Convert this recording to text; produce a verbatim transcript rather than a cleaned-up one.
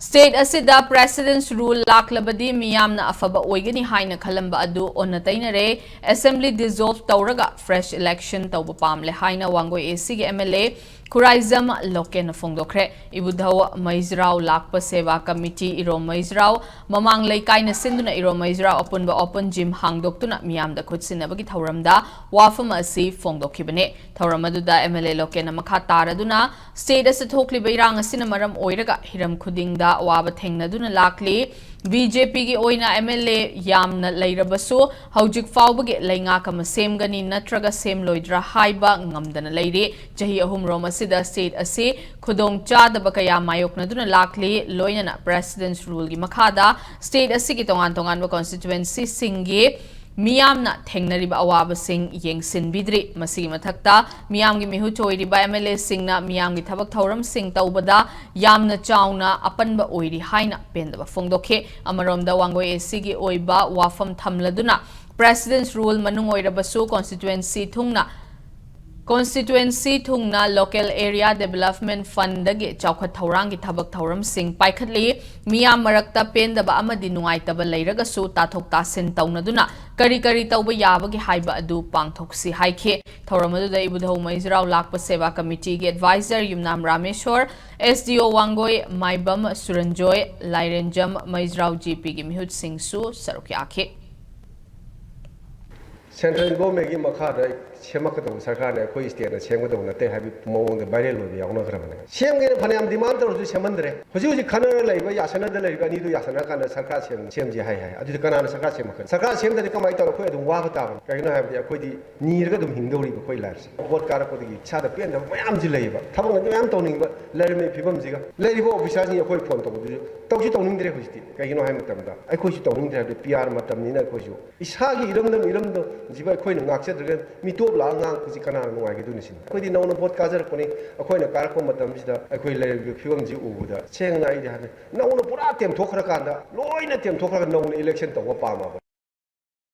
State ꯑꯁꯤꯗ President's Rule ꯂꯥꯛꯂꯕꯗꯤ ꯃꯤꯌꯥꯝꯅ ꯑꯐꯕ ꯑꯣꯏꯒꯅꯤ ꯍꯥꯏꯅ ꯈꯜꯂꯝꯕ ꯑꯗꯨ ꯑꯣꯟꯅ ꯇꯩꯅꯔꯦ꯫ Assembly dissolve ꯇꯧꯔꯒ fresh election ꯇꯧꯕ ꯄꯥꯝꯂꯦ ꯍꯥꯏꯅ Wangoi A Cꯒꯤ M L A Khuraijam ꯂꯣꯀꯦꯟꯅ ꯐꯣꯡꯗꯣꯛꯈ꯭ꯔꯦ꯫ ꯏꯕꯨꯙꯧ ꯃꯩꯖ꯭ꯔꯥꯎ ꯂꯥꯛꯄ ꯁꯦꯕꯥ ꯀꯃꯤꯇꯤ ꯏꯔꯣꯝ ꯃꯩꯖ꯭ꯔꯥꯎ ꯃꯃꯥꯡ ꯂꯩꯀꯥꯏꯅ ꯁꯤꯟꯗꯨꯅ ꯏꯔꯣꯝ ꯃꯩꯖ꯭ꯔꯥꯎ ꯑꯄꯨꯟꯕ open gym ꯍꯥꯡꯗꯣꯛꯇꯨꯅ ꯃꯤꯌꯥꯝꯗ ꯈꯨꯠꯁꯤꯟꯅꯕꯒꯤ ꯊꯧꯔꯝꯗ ꯋꯥꯐꯝ ꯑꯁꯤ ꯐꯣꯡꯗꯣꯛꯈꯤꯕꯅꯤ꯫ ꯊꯧꯔꯝ ꯑꯗꯨꯗ M L A ꯂꯣꯀꯦꯟꯅ ꯃꯈꯥ ꯇꯥꯔꯗꯨꯅ, state ꯑꯁꯤ ꯊꯣꯛꯂꯤꯕ ꯏꯔꯥꯡ ꯑꯁꯤꯅ ꯃꯔꯝ ꯑꯣꯏꯔꯒ ꯍꯤꯔꯝ ꯈꯨꯗꯤꯡꯗ ꯑꯋꯥꯕ ꯊꯦꯡꯅꯗꯨꯅ ꯂꯥꯛꯂꯤ꯫ B J Pꯒꯤ ꯑꯣꯏꯅ M L A ꯌꯥꯝꯅ ꯂꯩꯔꯕꯁꯨ ꯍꯧꯖꯤꯛ ꯐꯥꯎꯕꯒꯤ ꯂꯩꯉꯥꯛ ꯑꯃ ꯁꯦꯝꯒꯅꯤ ꯅꯠꯇ꯭ꯔꯒ ꯁꯦꯝꯂꯣꯏꯗ꯭ꯔꯥ ꯍꯥꯏꯕ ꯉꯝꯗꯅ ꯂꯩꯔꯤ꯫ ꯆꯍꯤ ꯑꯍꯨꯝꯔꯣꯝ ꯑꯁꯤꯗ state ꯑꯁꯤ ꯈꯨꯗꯣꯡ ꯆꯥꯗꯕ ꯀꯌꯥ ꯃꯥꯌꯣꯛꯅꯗꯨꯅ ꯂꯥꯛꯂꯤ꯫ ꯂꯣꯏꯅꯅ President's Ruleꯒꯤ ꯃꯈꯥꯗ state ꯑꯁꯤꯒꯤ ꯇꯣꯉꯥꯟ ꯇꯣꯉꯥꯟꯕ constituencyꯁꯤꯡꯒꯤ ꯃꯤꯌꯥꯝꯅ ꯊꯦꯡꯅꯔꯤꯕ ꯑꯋꯥꯕꯁꯤꯡ ꯌꯦꯡꯁꯤꯟꯕꯤꯗ꯭ꯔꯤ꯫ ꯃꯁꯤꯒꯤ ꯃꯊꯛꯇ ꯃꯤꯌꯥꯝꯒꯤ ꯃꯤꯍꯨꯠ ꯑꯣꯏꯔꯤꯕ M L Aꯁꯤꯡꯅ ꯃꯤꯌꯥꯝꯒꯤ ꯊꯕꯛ ꯊꯧꯔꯝꯁꯤꯡ ꯇꯧꯕꯗ ꯌꯥꯝꯅ ꯆꯥꯎꯅ ꯑꯄꯟꯕ ꯑꯣꯏꯔꯤ ꯍꯥꯏꯅ ꯄꯦꯟꯗꯕ ꯐꯣꯡꯗꯣꯛꯈꯤ꯫ ꯑꯃꯔꯣꯝꯗ ꯋꯥꯡꯒꯣꯏ A Cꯒꯤ ꯑꯣꯏꯕ ꯋꯥꯐꯝ ꯊꯝꯂꯗꯨꯅ President's Rule ꯃꯅꯨꯡ ꯑꯣꯏꯔꯕꯁꯨ constituency ꯊꯨꯡꯅ constituency ꯊꯨꯡꯅ Local Area Development Fundꯗꯒꯤ ꯆꯥꯎꯈꯠ ꯊꯧꯔꯥꯡꯒꯤ ꯊꯕꯛ ꯊꯧꯔꯝꯁꯤꯡ ꯄꯥꯏꯈꯠꯂꯤ꯫ ꯃꯤꯌꯥꯝ ꯃꯔꯛꯇ ꯄꯦꯟꯗꯕ ꯑꯃꯗꯤ ꯅꯨꯡꯉꯥꯏꯇꯕ ꯂꯩꯔꯒꯁꯨ ꯇꯥꯊꯣꯛ ꯇꯥꯁꯤꯟ ꯇꯧꯅꯗꯨꯅ ꯀꯔꯤ ꯀꯔꯤ ꯇꯧꯕ ꯌꯥꯕꯒꯦ ꯍꯥꯏꯕ ꯑꯗꯨ ꯄꯥꯡꯊꯣꯛꯁꯤ ꯍꯥꯏꯈꯤ꯫ ꯊꯧꯔꯝ ꯑꯗꯨꯗ ꯏꯕꯨꯙꯧ ꯃꯩꯖ꯭ꯔꯥꯎ ꯂꯥꯛꯄ ꯁꯦꯕꯥ ꯀꯃꯤꯇꯤꯒꯤ advisor ꯌꯨꯝꯅꯥꯝ Rameshwor, S D O Wangoi ꯃꯥꯏꯕꯝ ꯁꯨꯔꯟꯖꯣꯏ, ꯂꯥꯏꯔꯦꯟꯖꯝ ꯃꯩꯖ꯭ꯔꯥꯎ G Pꯒꯤ ꯃꯤꯍꯨꯠꯁꯤꯡꯁꯨ ꯁꯔꯨꯛ ꯌꯥꯈꯤ꯫ Central Governmentꯀꯤ ꯃꯈꯥꯗ ꯁꯦꯝꯃꯛꯀꯗꯧꯕ ꯁꯔꯀꯥꯔꯅ ꯑꯩꯈꯣꯏ stateꯅ ꯁꯦꯝꯒꯗꯧꯕ ꯅꯠꯇꯦ ꯍꯥꯏꯕꯒꯤ ꯃꯑꯣꯡꯗ viral ꯑꯣꯏꯕ ꯌꯥꯎꯅꯈ꯭ꯔꯕꯅꯦ꯫ ꯁꯦꯝꯒꯦꯅ ꯐꯅꯌꯥꯝ demand ꯇꯧꯔꯁꯨ ꯁꯦꯝꯍꯟꯗ꯭ꯔꯦ꯫ ꯍꯧꯖꯤꯛ ꯍꯧꯖꯤꯛ ꯈꯟꯅꯔ ꯂꯩꯕ, ꯌꯥꯁꯟꯅꯗ ꯂꯩꯔꯤꯕ ꯑꯅꯤꯗꯨ ꯌꯥꯁꯟꯅꯔꯀꯥꯟꯗ ꯁꯔꯀꯥꯔ ꯁꯦꯝ-, ꯁꯦꯝꯁꯤ ꯍꯥꯏ ꯍꯥꯏ꯫ ꯑꯗꯨꯗꯤ ꯀꯅꯥꯅ ꯁꯔꯀꯥꯔ ꯁꯦꯝꯃꯛꯀꯅꯤ? ꯁꯔꯀꯥꯔ ꯁꯦꯝꯗ꯭ꯔꯗꯤ ꯀꯃꯥꯏꯅ ꯇꯧꯔ ꯑꯩꯈꯣꯏ ꯑꯗꯨꯝ ꯋꯥꯕ ꯇꯥꯕꯅꯤ? ꯀꯩꯒꯤꯅꯣ ꯍꯥꯏꯕꯗꯤ ꯑꯩꯈꯣꯏꯗꯤ ꯅꯤꯔꯒ ꯑꯗꯨꯝ ꯍꯤꯡꯗꯧꯔꯤꯕ ꯑꯩꯈꯣꯏ life ꯁꯦ꯫ Vote ꯀꯥꯔꯛꯄꯗꯒꯤ ꯏꯁꯥꯗ ꯄꯦꯟꯗꯕ ꯃꯌꯥꯝꯁꯨ ꯂꯩꯌꯦꯕ꯫ ꯊꯕꯛ ꯑꯗꯨ ꯃꯌꯥꯝ ꯇꯧꯅꯤꯡꯕ, ꯂꯩꯔꯝꯃꯤꯕ ꯐꯤꯕꯝꯁꯤꯒ꯫ ꯂꯩꯔꯤꯕ officerꯁꯤꯡ ꯑꯩꯈꯣꯏ phone ꯇꯧꯕꯗꯨꯁꯨ ꯇꯧꯁꯨ ꯇꯧꯅꯤꯡꯗ꯭ꯔꯦ ꯍꯧꯖꯤꯛꯇꯤ꯫ ꯀꯩꯒꯤꯅꯣ ꯍꯥꯏꯕ ꯃꯇꯝꯗ ꯑꯩꯈꯣꯏꯁꯨ ꯇꯧꯅꯤꯡꯗ꯭ꯔꯦ ꯍꯥꯏꯕꯗꯤ P R ꯃꯇꯝꯅꯤꯅ ꯑꯩꯈꯣꯏꯁꯨ ꯏꯁꯥꯒꯤ ꯏꯔꯝꯗꯝ, ꯏꯔꯝꯗꯝꯁꯤꯕꯨ ꯑꯩꯈꯣꯏꯅ ꯉꯥꯛꯆꯗ꯭ꯔꯒ ꯃꯤꯇꯣꯞ ꯂꯥꯛꯑ ꯉꯥꯡꯉꯛꯄꯁꯤ ꯀꯅꯥꯅ ꯅꯨꯡꯉꯥꯏꯒꯗꯣꯏꯅꯣ ꯁꯤꯅꯤ꯫ ꯑꯩꯈꯣꯏꯗꯤ ꯅꯧꯅ vote ꯀꯥꯖꯔꯛꯄꯅꯤ, ꯑꯩꯈꯣꯏꯅ ꯀꯥꯔꯛꯄ ꯃꯇꯝꯁꯤꯗ ꯑꯩꯈꯣꯏ ꯂꯩꯔꯤꯕ ꯐꯤꯕꯝꯁꯤ ꯎꯕꯗ ꯁꯦꯡꯅ ꯑꯩꯗꯤ ꯍꯥꯏꯕꯅꯤ, ꯅꯧꯅ ꯄꯨꯔꯥ ꯇꯦꯝꯊꯣꯛꯈ꯭ꯔꯀꯥꯟꯗ, ꯂꯣꯏꯅ ꯇꯦꯝꯊꯣꯛꯈ꯭ꯔꯒ ꯅꯧꯅ election ꯇꯧꯕ ꯄꯥꯝꯃꯕꯅꯤ꯫